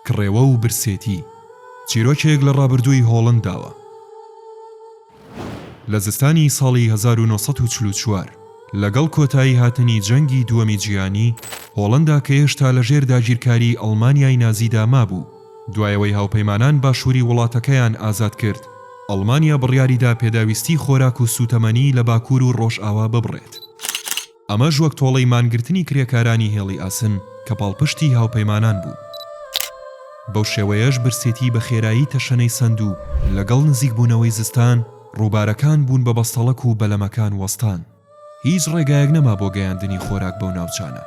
کڕێوە و برسێتی، چیرۆکێک لە ڕابردووی هۆڵنداوە. لە زستانی ساڵی 1944، لەگەڵ کۆتایی هاتنی جەنگی دووەمی جیهانی، هۆڵندا کە هێشتا لە ژێر داگیرکاریی ئەڵمانیای نازیدا مابوو، دوای ئەوەی هاوپەیمانان باشووری وڵاتەکەیان ئازاد کرد، ئەڵمانیا بڕیاریدا پێداویستی خۆراک و سووتەمەنی لە باکوور و ڕۆژئاوا ببڕێت. ئەمەش وەک تۆڵەی مانگرتنی کرێکارانی هێڵی ئاسن کە پاڵپشتی هاوپەیمانان بوون. بەو شێوەیەش برسێتی بە خێرایی تەشەنەی سەند و لەگەڵ نزیکبوونەوەی زستان، ڕووبارەکان بوون بە بەستەڵەک و بەلەمەکان وەستان. هیچ ڕێگایەک نەما بۆ گەیاندنی خۆراک بەو ناوچانە.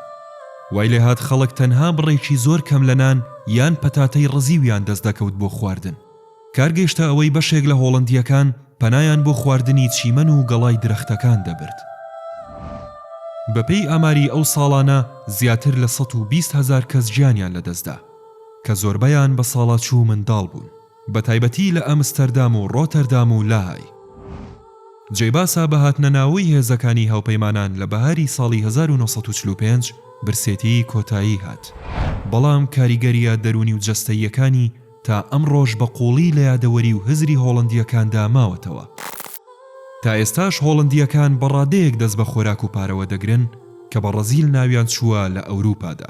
وای لێهات خەڵک تەنها بڕێکی زۆر کەم لە نان یان پەتاتەی ڕزیویان دەست دەکەوت بۆ خواردن. کار گەیشتە ئەوەی بەشێک لە هۆڵەندییەکان پەنایان بۆ خواردنی چیمەن و گەڵای درەختەکان دەبرد. بەپێی ئاماری ئەو ساڵانە زیاتر لە 120 هەزار کەس گیانیان لەدەستدا، کە زۆربەیان بەساڵاچوو و منداڵ بوون، بەتایبەتی لە ئەمستەردام و ڕۆتەردام و لاهای. جێی باسە بە هاتنە ناوەی هێزەکانی هاوپەیمانان لە بەهاری ساڵی 1945 برسێتی کۆتایی هات، بەڵام کاریگەرییە دەروونی و جەستەییەکانی تا ئەمڕۆش بە قووڵی لە یادەوەری و هزری هۆڵەندییەکاندا ماوەتەوە. تا ئێستاش هۆڵەندییەکان بە ڕادەیەک دەست بە خۆراک و پارەوە دەگرن کە بە ڕەزیل ناویان چووە لە ئەوروپادا.